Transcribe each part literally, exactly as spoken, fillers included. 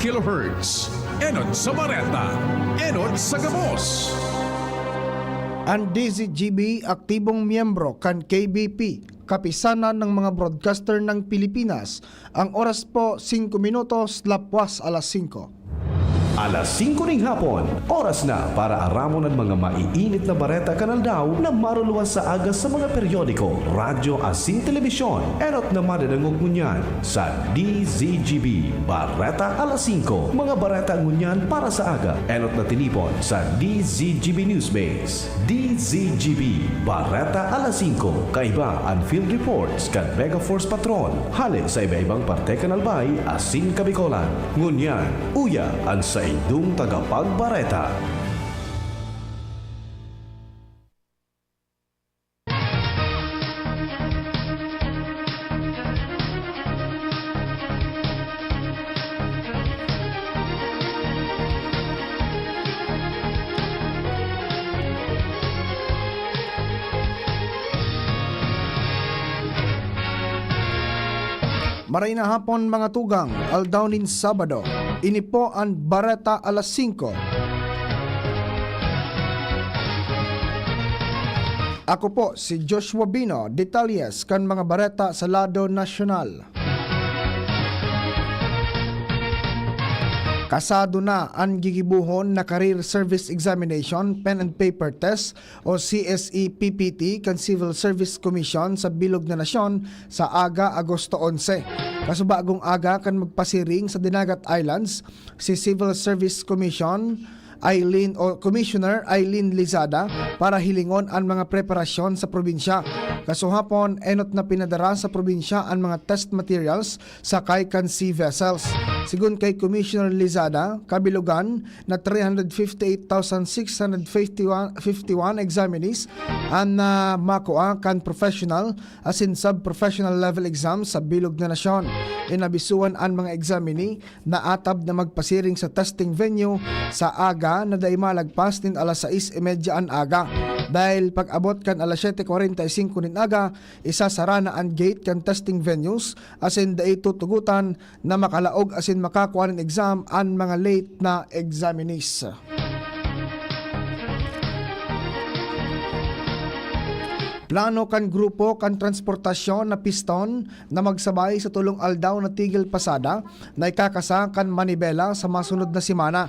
Kilohertz. Enot sa bareta, enot sa gabos. An D Z G B aktibong miyembro kan K B P, Kapisanan ng mga Broadcaster ng Pilipinas. Ang oras po, singko minutos lapwas alas singko. Alas singko ning hapon, oras na para aramon an mga maiinit na bareta kan aldaw na maruluwas sa aga sa mga periodiko, radyo asin telebisyon. Enot na madadangog ngunyan sa D Z G B Bareta alas singko. Mga bareta ngunyan para sa aga, enot na tinipon sa D Z G B Newsbase. D Z G B Bareta alas singko. Kaiba an field reports kan Mega Force Patrol hale sa iba-ibang parte kan Albay asin Kabicolan. Ngunyan, uya an saindong tagapagbareta. Maray na hapon, mga tugang, aldaw nin Sabado. Ini po an Bareta alas singko. Ako po si Joshua Bino, detalyes kan mga bareta sa lado nasyonal. Kasado na an gigibohon na Career Service Examination, Pen and Paper Test o C S E P P T kan Civil Service Commission sa bilog na nasyon sa aga, Agosto onse. Kasubagong aga kan magpasiring sa Dinagat Islands si Civil Service Commission Eileen o Commissioner Eileen Lizada para hilingon an mga preparasyon sa probinsya. Kasuhapon, enot na pinadara sa probinsya an mga test materials sakay kan sea vessels. Sigon kay Commissioner Lizada, kabilogan na three hundred fifty-eight thousand six hundred fifty-one, fifty-one examinees an, ah, makua kan professional asin sub-professional level exams sa bilog na nasyon. Inabisuhan an mga examinee na atab na magpasiring sa testing venue sa aga na dai malagpas nin alas sais y media an aga. Dahil pag-abot kan alas siyete kwarenta y singko nin aga, isasara na an gate kan testing venues asin dai tutugotan na makalaog asin makakua nin exam an mga late na examinees. Plano kan grupo kan transportasyon na Piston na magsabay sa tolong aldaw na tigil pasada na ikakasa kan Manibela sa masunod na semana.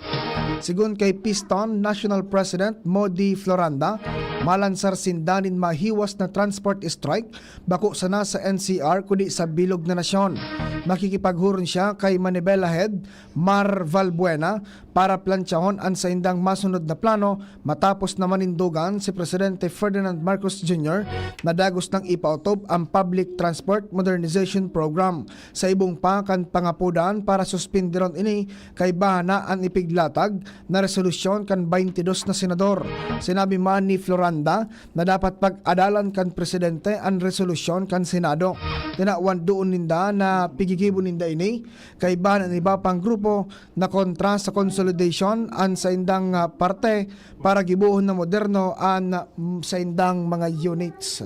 Sigon kay Piston National President Modi Floranda, malansar sinda nin mahiwas na transport strike, bako sana sa N C R kundi sa bilog na nasyon. Makikipaghuron siya kay Manibela Head Mar Valbuena para plantsahon an saindang masunod na plano matapos na manindogan si Presidente Ferdinand Marcos Junior na dagos nang ipaotob an Public Transport Modernization Program. Sa ibong pa kan pangapodan para suspindiron ini, kaiba na an ipiglatag na resolusyon kan baynte dos na senador. Sinabi man ni Floranda na dapat pag-adalan kan presidente an resolusyon kan Senado. Tinawan doon ninda na pigigibo ninda ini, kaiba na an iba pang grupo na kontra sa consolidation an saindang, ah, parte para gibohon na moderno an, mm, saindang mga units.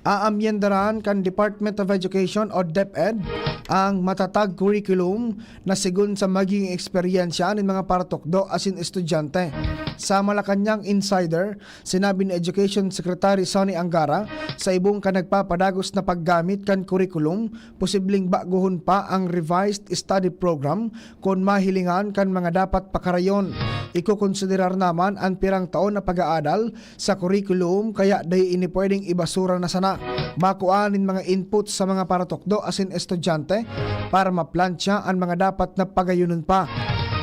Aamyendaran kan Department of Education o DepEd ang matatag curriculum na sigon sa magiging eksperyensya nin mga paratukdo asin estudyante. Sa Malacañang Insider, sinabi ni Education Secretary Sonny Angara, sa ibong kan nagpapadagos na paggamit kan curriculum, posibleng bagohon pa ang revised study program kun mahilingan kan mga dapat pakarayon. Ikokonsiderar naman an pirang taon na pag-aadal sa curriculum, kaya dai ini pwedeng ibasura na sana. Makua nin mga input sa mga paratukdo asin estudyante para maplantsa an mga dapat na pagayonon pa.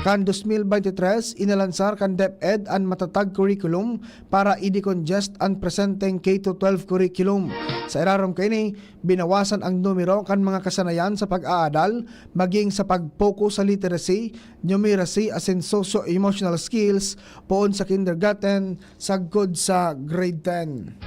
Kan dos mil bente tres, inalansar kan DepEd an matatag curriculum para i-decongest an presenteng K to twelve curriculum. Sa irarom kaini, binawasan ang numero kan mga kasanayan sa pag-aadal, maging sa pag-focus sa literacy, numeracy asin socio-emotional skills, poon sa kindergarten sagkod sa grade ten.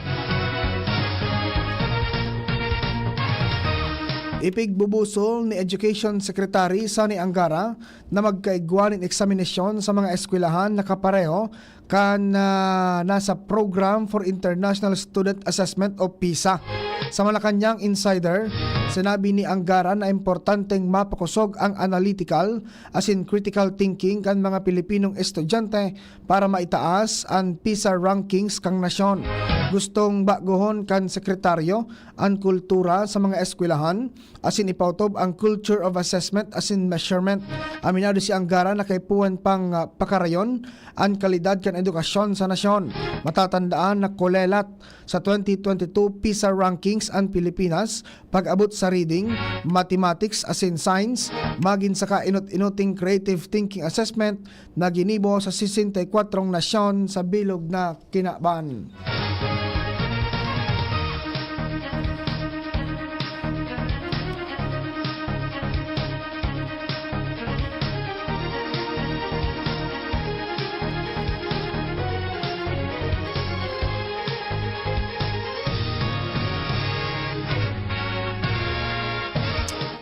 Ipigbubusol ni Education Secretary Sonny Angara na magkaigwa nin eksaminasyon sa mga eskwelahan na kapareho kan, ah, nasa Program for International Student Assessment o PISA. Sa Malacañang Insider, sinabi ni Angara na importanteng mapakosog ang analytical asin critical thinking kan mga Pilipinong estudyante para maitaas an PISA rankings kan nasyon. Gustong bagohon kan sekretaryo an kultura sa mga eskwelahan asin ipautob ang culture of assessment asin measurement. Aminado si Angara na kaipuhan pang, ah, pakarayon an kalidad kan edukasyon sa nasyon. Matatandaan na kolelat sa twenty twenty-two PISA rankings an Pilipinas pag-abot sa reading, mathematics asin science, magin sa kainot-inoting creative thinking assessment na ginibo sa sesenta y kwatro nasyon sa bilog na kinaban.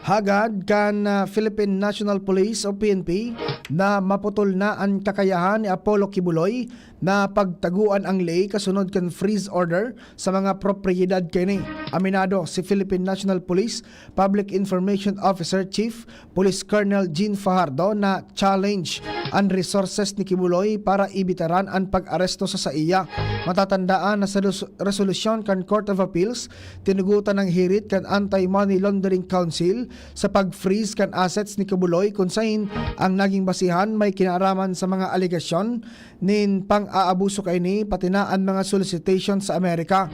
Hagad kan, ah, Philippine National Police o P N P na maputol na an kakayahan ni Apollo Quiboloy na pagtagoan ang ley kasunod kan freeze order sa mga propiedad kaini. Aminado si Philippine National Police Public Information Officer Chief Police Colonel Jean Fajardo na challenge an resources ni Quiboloy para ibitaran an pag-aresto sa saiya. Matatandaan na sa dus-, resolusyon kan Court of Appeals, tinugotan ang hirit kan Anti-Money Laundering Council sa pag-freeze kan assets ni Quiboloy, kun sain ang naging basihan may kinaaraman sa mga alegasyon nin pang-aabuso kaini, pati na an mga solicitation sa Amerika.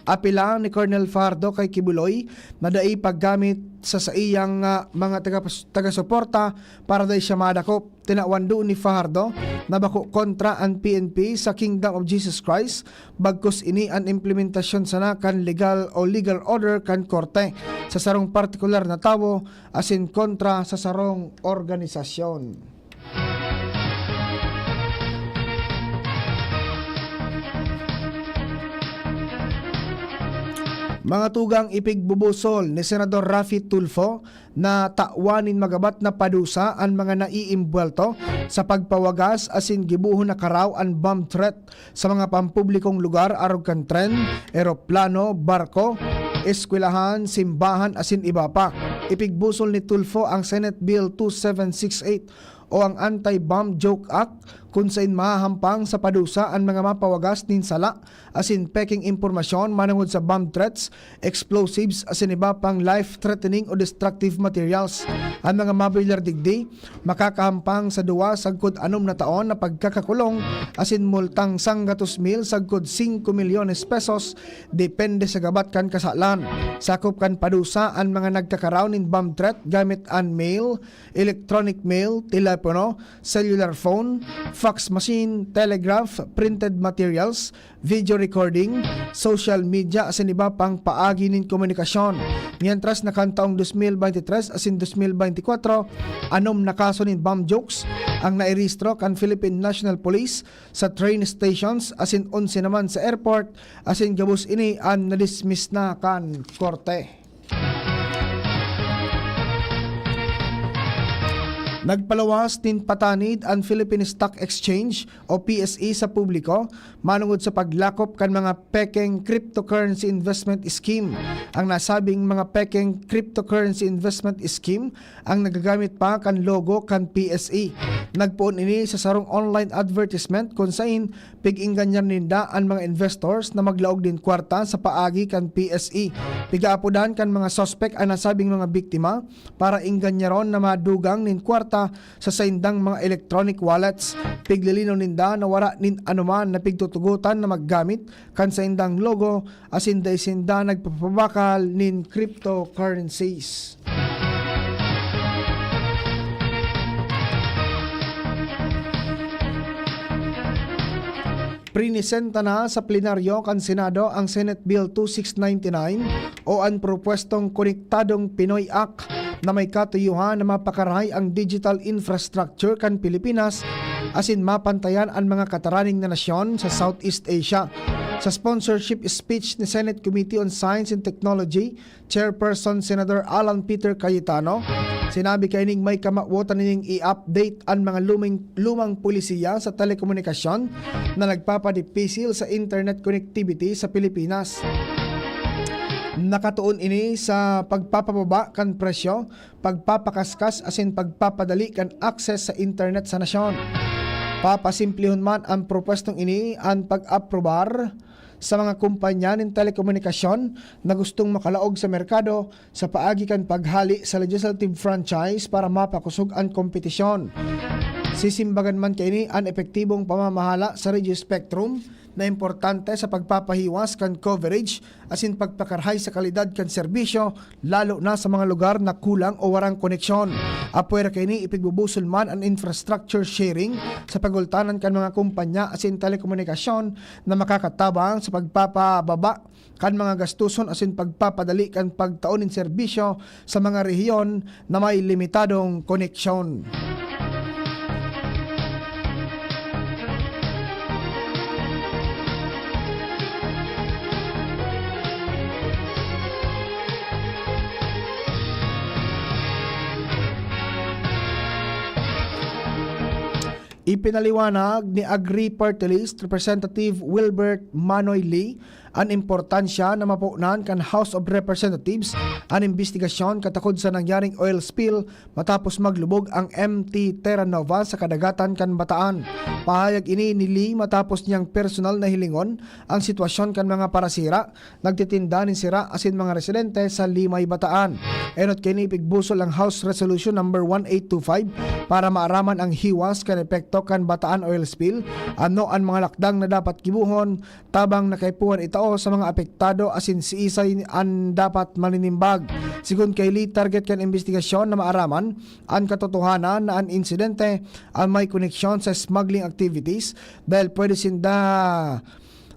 Apela ni Colonel Fajardo kay Quiboloy na dai paggamit sa saiyang, ah, mga taga-, taga-suporta para dai siya madakop. Tinawan duon ni Fajardo na bako kontra an P N P sa Kingdom of Jesus Christ, bagkus ini an implementasyon sana kan legal o legal order kan korte sa sarong partikular na tawo asin kontra sa sarong organisasyon. Mga tugang, ipigbubusol ni Senador Raffy Tulfo na tawan nin magabat na padusa an mga naiimbwelto sa pagpawagas asin gibohon na karaw an bomb threat sa mga pampublikong lugar arog kan tren, eroplano, barko, eskwelahan, simbahan asin iba pa. Ipigbusol ni Tulfo ang Senate Bill two seven six eight o ang Anti-Bomb Joke Act, kun sain mahahampang sa padusa an mga mapawagas nin sala asin pekeng impormasyon manongod sa bomb threats, explosives asin iba pang life-threatening o destructive materials. An mga mabilyar digdi makakahampang sa duwa sagkod anom na taon na pagkakakulong asin multang sanggatos mil sagkod singko milyones pesos, depende sa gabat kan kasalan. Sakop kan padusa an mga nagkakaraw nin bomb threat gamit an mail, electronic mail, telepono, cellular phone, fax machine, telegraph, printed materials, video recording, social media, asin iba pang paagi nin komunikasyon. Mientras na kan taong dos mil bente tres asin dos mil bente kwatro, anom na kaso nin bomb jokes ang nairehistro kan Philippine National Police sa train stations asin onse naman sa airport, asin gabos ini an nadismiss na kan korte. Nagpaluwas nin patanid an Philippine Stock Exchange o P S E sa publiko manongod sa paglakop kan mga pekeng cryptocurrency investment scheme. Ang nasabing mga pekeng cryptocurrency investment scheme ang nagagamit pa kan logo kan P S E. Nagpoon ini sa sarong online advertisement kun sain pig-ingganyar ninda an mga investors na maglaog nin kwarta sa paagi kan P S E. Pigaapodan kan mga suspek an nasabing mga biktima para ingganyaron na madugang nin kwarta sa saindang mga electronic wallets. Piglilinaw ninda na wara nin anoman na pigtutugotan na maggamit kan saindang logo asin dai sinda nagpapabakal nin cryptocurrencies. Prinisenta na sa plenaryo kan Senado ang Senate Bill two six nine nine o an propwestong Konektadong Pinoy Act na may katuyuhan na mapakaray ang digital infrastructure kan Pilipinas asin mapantayan an mga kataraning na nasyon sa Southeast Asia. Sa sponsorship speech ni Senate Committee on Science and Technology Chairperson Senador Alan Peter Cayetano, sinabi kaining may kamawotan nining i-update an mga luming, lumang polisiya sa telekomunikasyon na nagpapadipisil sa internet connectivity sa Pilipinas. Nakatuon ini sa pagpapababa kan presyo, pagpapakaskas asin pagpapadali kan access sa internet sa nasyon. Papasimplihon man an propwestong ini, an pag-aprobar sa mga kompanya nin telekomunikasyon na gustong makalaog sa merkado sa paagi kan paghali sa legislative franchise para mapakosog an kompetisyon. Sisimbagan man kaini an epektibong pamamahala sa radio spectrum na importante sa pagpapahiwas kan coverage asin pagpakarahay sa kalidad kan serbisyo, lalo na sa mga lugar na kulang o warang koneksyon. Apwera kaini, ipigbubusol man an infrastructure sharing sa pagultanan kan mga kompanya asin telekomunikasyon na makakatabang sa pagpapababa kan mga gastuson asin pagpapadali kan pagtao nin serbisyo sa mga rehiyon na may limitadong koneksyon. Ipinaliwanag ni Agri Party List Representative Wilbert Manoy Lee an importansya na maponan kan House of Representatives an imbestigasyon katakod sa nangyaring oil spill matapos maglubog ang M T Terra Nova sa kadagatan kan Bataan. Pahayag ini ni Lee matapos niyang personal na hilingon ang sitwasyon kan mga parasira, nagtitinda nin sira asin mga residente sa Limay, Bataan. Enot kaini, ipigbusol ang House Resolution Number one eight two five para maaraman ang hiwas kan epekto kan Bataan oil spill, ano an mga lakdang na dapat gibohon tabang na kaipuhan itao sa mga apektado asin siisay an dapat maninimbag. Sigon kay Lee, target kan imbestigasyon na maaraman an katotohanan na an insidente an may koneksyon sa smuggling activities dahil pwede sinda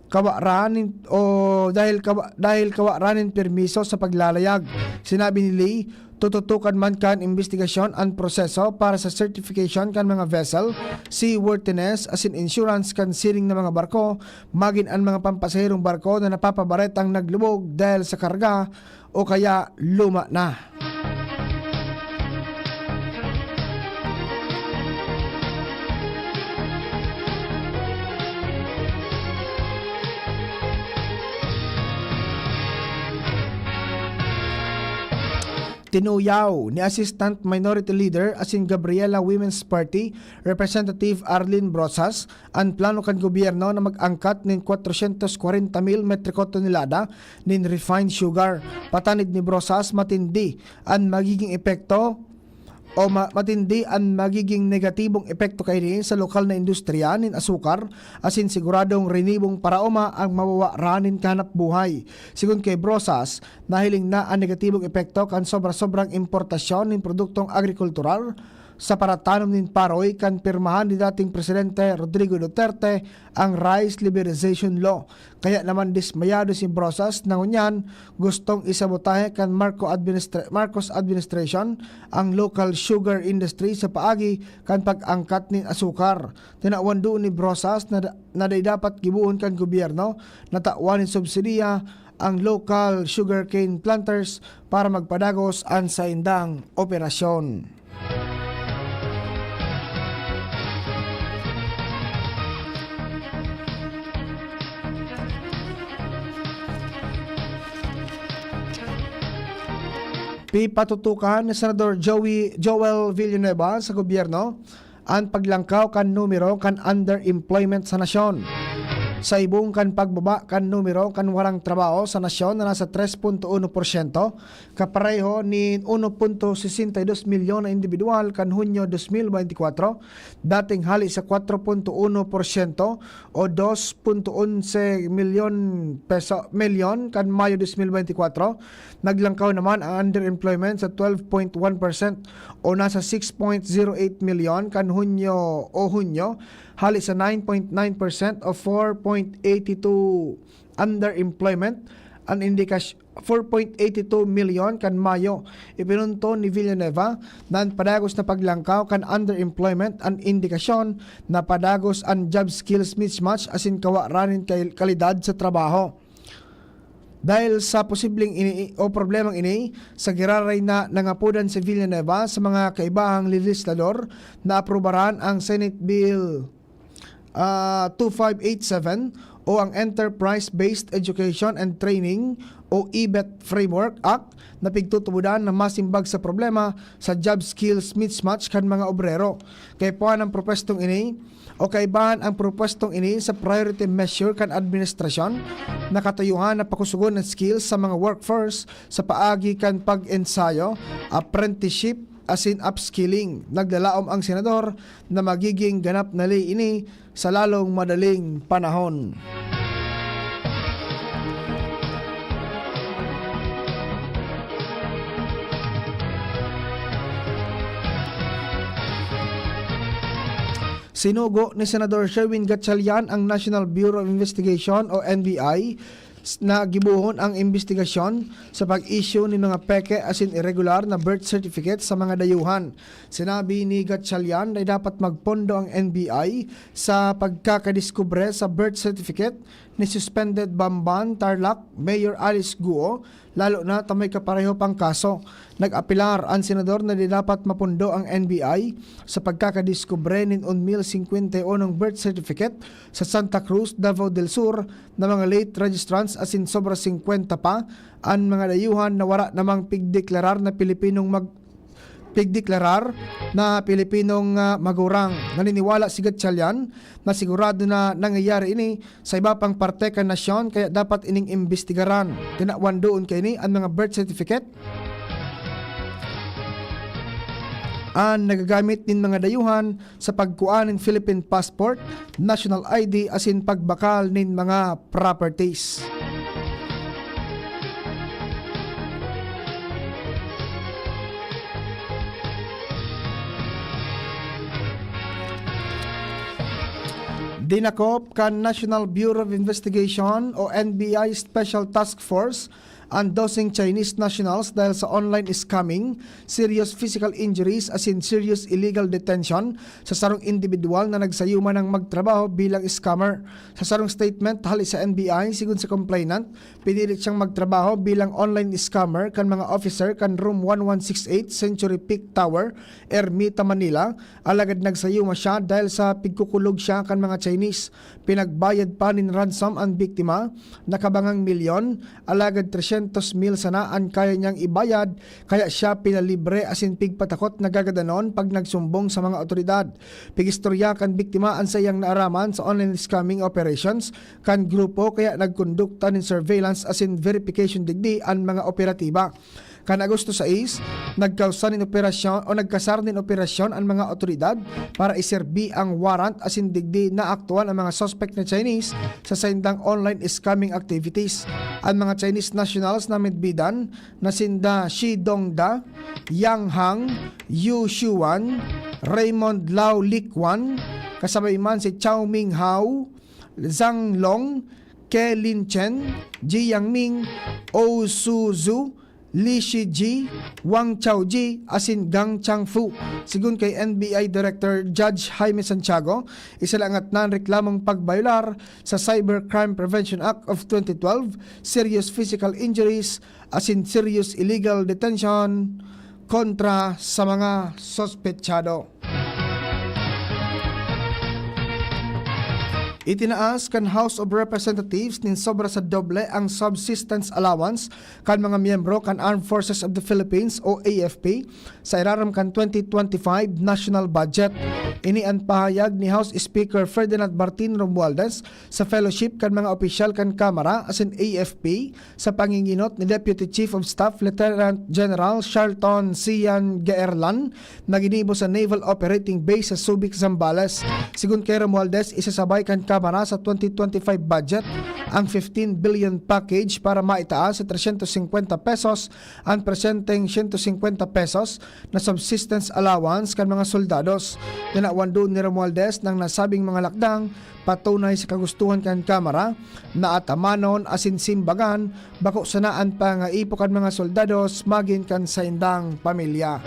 kawaran nin, o dahil kawa-, dahil kawaran nin permiso sa paglalayag. Sinabi ni Lee, tututukan man kan imbestigasyon an proseso para sa certification kan mga vessel, seaworthiness asin insurance kan siring na mga barko, magin an mga pampasaherong barko na napapabaretang naglubog dahil sa karga o kaya luma na. Tinuyaw ni Assistant Minority Leader asin Gabriela Women's Party Representative Arlene Brosas an plano kan gobyerno na mag-angkat nin kwatrosyentos kwarenta mil metriko tonelada nin refined sugar. Patanid ni Brosas, matindi an magiging epekto o ma-, matindi an magiging negatibong epekto kaini sa lokal na industriya nin asukar, asin siguradong rinibong paraoma ang mawawaran nin kahanap buhay. Sigon kay Brosas, nahiling na an negatibong epekto kan sobra-sobrang importasyon nin produktong agrikultural sa paratanom nin paroy kan pirmahan ni dating Presidente Rodrigo Duterte ang Rice Liberalization Law. Kaya naman dismayado si Brosas na ngunyan gustong isabotahe kan Marco administra-, Marcos administration ang local sugar industry sa paagi kan pag-angkat nin asukar. Tinawan duon ni Brosas na, na dai dapat gibohon kan gobyerno na tawan nin subsidiya ang local sugarcane planters para magpadagos an saindang operasyon. Pipatutukan ni Senador Joey, Joel Villanueva sa gobyerno an paglangkaw kan numero kan underemployment sa nasyon. Sa ibong kan pagbaba kan numero kan warang trabaho sa nasyon na nasa tres punto uno porsyento, kapareho nin uno punto sesenta y dos milyon na individual kan Hunyo dos mil beintikwatro, dating hali sa kwatro punto uno porsyento o dos punto onse milyon peso, milyon kan Mayo dos mil beintikwatro, naglangkaw naman ang underemployment sa twelve point one percent o nasa six point zero eight milyon kan Hunyo o Hunyo, hali sa nine point nine percent o four point eighty two underemployment an indikas-, four point eighty two milyon kan Mayo. Ipinunto ni Villanueva na an padagos na paglangkaw kan underemployment an indikasyon na padagos an job skills mismatch asin kawa ranin kay-, kalidad sa trabaho. Dahil sa posibleng ini o problemang ini, sa giraray na nangapodan si Villanueva sa mga kaibahang legislador na aprubaran ang Senate Bill ah, two five eight seven o ang Enterprise-Based Education and Training o E B E T Framework Act na pigtutubodan na masimbag sa problema sa job skills mismatch kan mga obrero. Kaipuhan ang propwestong ini o kaibahan ang propwestong ini sa priority measure kan administrasyon na katuyuhan na pakusugon ang skills sa mga workforce sa paagi kan pag-ensayo, apprenticeship, asin upskilling. Naglalaom ang senador na magiging ganap na ley ini sa lalong madaling panahon. Sinugo ni Senador Sherwin Gatchalian ang National Bureau of Investigation o N B I s-, na gibohon ang imbestigasyon sa pag-issue nin mga peke asin irregular na birth certificate sa mga dayuhan. Sinabi ni Gatchalian na dapat magpondo ang N B I sa pagkakadiskubre sa birth certificate ni Suspended Bamban Tarlac, Mayor Alice Guo, lalo na ta may kapareho pang kaso. Nag-apelar an senador na di dapat mapondo ang N B I sa pagkakadiskubre nin one mil cincuenta y unong birth certificate sa Santa Cruz, Davao del Sur, na mga late registrants asin sobra singkwenta pa an mga dayuhan na wara namang pigdeklarar na Pilipinong mag-, pigdeklarar na Pilipinong, ah, magurang. Naniniwala si Gatchalian na sigurado na nangyayari ini sa iba pang parte kan nasyon, kaya dapat ining imbestigaran. Tinawan doon kaini an mga birth certificate an nagagamit nin mga dayuhan sa pagkua nin Philippine passport, national I D, asin pagbakal nin mga properties. Dinakop kan National Bureau of Investigation o N B I Special Task Force an doseng Chinese nationals dahil sa online scamming, serious physical injuries asin serious illegal detention sa sarong indibidwal na nagsayuma nang magtrabaho bilang scammer. Sa sarong statement hale sa N B I, sigon sa complainant, pinilit siyang magtrabaho bilang online scammer kan mga officer kan Room one one six eight Century Peak Tower, Ermita, Manila, alagad nagsayuma siya dahil sa pigkukulog siya kan mga Chinese. Pinagbayad pa nin ransom an biktima na kabangang milyon, alagad tresyentos mil sana an kaya niyang ibayad, kaya siya pinalibre asin pigpatakot na gagadanon pag nagsumbong sa mga awtoridad. Pigistorya kan biktima an saiyang naaraman sa online scamming operations kan grupo, kaya nagkondukta nin surveillance asin verification digdi an mga operatiba. Kan Agosto sais, nagkausa nin operasyon o nagkasar nin operasyon an mga awtoridad para iserbi ang warrant asin digdi naaktuhan ang mga suspect na Chinese sa saindang online scamming activities. An mga Chinese nationals na midbidan na sinda Shi Dongda, Yang Hang, Yu Shuan, Raymond Lau Likwan, kasabay man si Chao Ming Hao, Zhang Long, Ke Lin Chen, Ji Yangming, Ou Su Zu, Li Shiji, Wang Chaoji, asin Gang Changfu. Sigon kay N B I Director Judge Jaime Santiago, isalaangat na an reklamong pagbayolar sa Cybercrime Prevention Act of twenty twelve, serious physical injuries, asin serious illegal detention kontra sa mga sospetsado. Itinaas kan House of Representatives nin sobra sa doble ang subsistence allowance kan mga miyembro kan Armed Forces of the Philippines o A F P sa irarom kan twenty twenty-five national budget. Ini an pahayag ni House Speaker Ferdinand Martin Romualdez sa fellowship kan mga opisyal kan Kamara asin A F P sa panginginot ni Deputy Chief of Staff Lieutenant General Charlton Sian Gaerlan na ginibo sa Naval Operating Base sa Subic, Zambales. Sigon kay Romualdez, isasabay kan Kamara sa twenty twenty-five budget ang fifteen billion package para maitaas sa tresyentos singkwenta pesos an presenteng siyento singkwenta pesos na subsistence allowance kan mga soldados. Tinawan duon ni Romualdez nang nasabing mga lakdang patunay sa kagustuhan kan Kamara na atamanon asin simbagan, bako sana an pangaipo kan mga soldados magin kan saindang pamilya.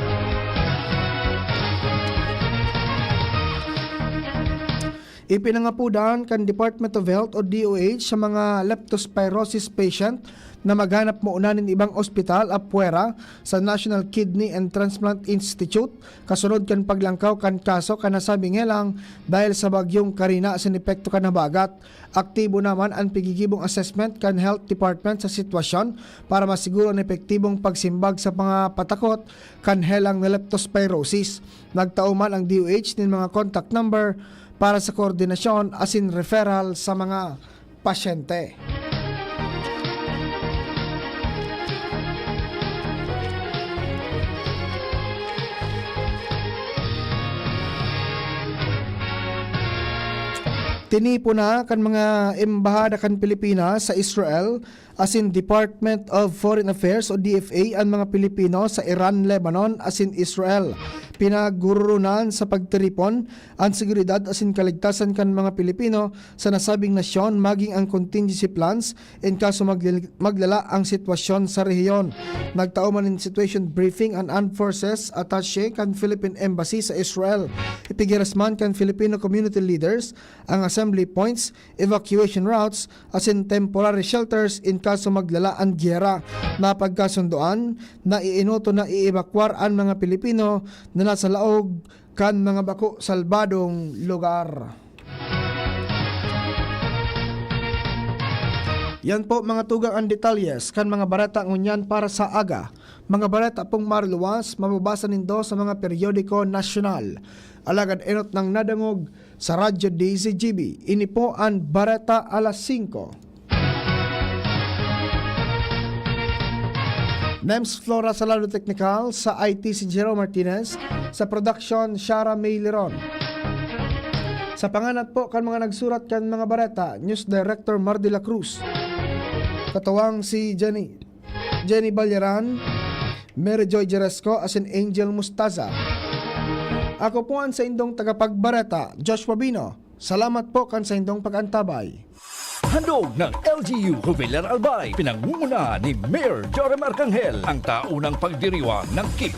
Ipinangapodan kan Department of Health o D O H sa mga leptospirosis patient na maghanap muna nin ibang ospital apwera sa National Kidney and Transplant Institute kasunod kan paglangkaw kan kaso kan nasabing helang dahil sa bagyong Karina asin epekto kan habagat. Aktibo naman an pigigibong assessment kan Health Department sa sitwasyon para masiguro an epektibong pagsimbag sa mga patakot kan helang na leptospirosis. Nagtao man ang D O H nin mga contact number para sa koordinasyon asin referral sa mga pasyente. Tinipon na kan mga embahada kan Pilipinas sa Israel asin Department of Foreign Affairs o D F A an mga Pilipino sa Iran, Lebanon asin Israel. Pinagururunan sa pagtiripon an seguridad asin kaligtasan kan mga Pilipino sa nasabing nasyon, maging ang contingency plans in kaso maglil-, maglala ang sitwasyon sa rehiyon. Nagtao man nin situation briefing an Armed Forces Attaché kan Philippine Embassy sa Israel. Ipigiras man kan Filipino community leaders ang assembly points, evacuation routes, asin temporary shelters in kaso maglala an giyera. Napagkasundoan na iinoto na i-evacuar an mga Pilipino na nasa laog kan mga bako salbadong lugar. Yan po, mga tugang, ang detalyes kan mga bareta ngunyan para sa aga. Mga bareta pong maluwas, mababasa nindo sa mga periodiko nasyonal. Alagad enot nang nadangog sa Radyo D Z G B. Ini po an Bareta Alas Singko. Nems Flora sa lado teknikal, sa I T si Jerome Martinez, sa production, Shara May Liron. Sa panganat po kan mga nagsurat kan mga bareta, News Director Mar de la Cruz. Katuwang si Jenny, Jenny Balyaran, Mary Joy Jeresco, asin Angel Mustaza. Ako po an saindong tagapagbareta, Joshua Bino. Salamat po kan saindong pag-antabay. Handog ng L G U Jubilar Albay, pinangungunahan ni Mayor Joram Arcangel, ang taunang pagdiriwang ng K P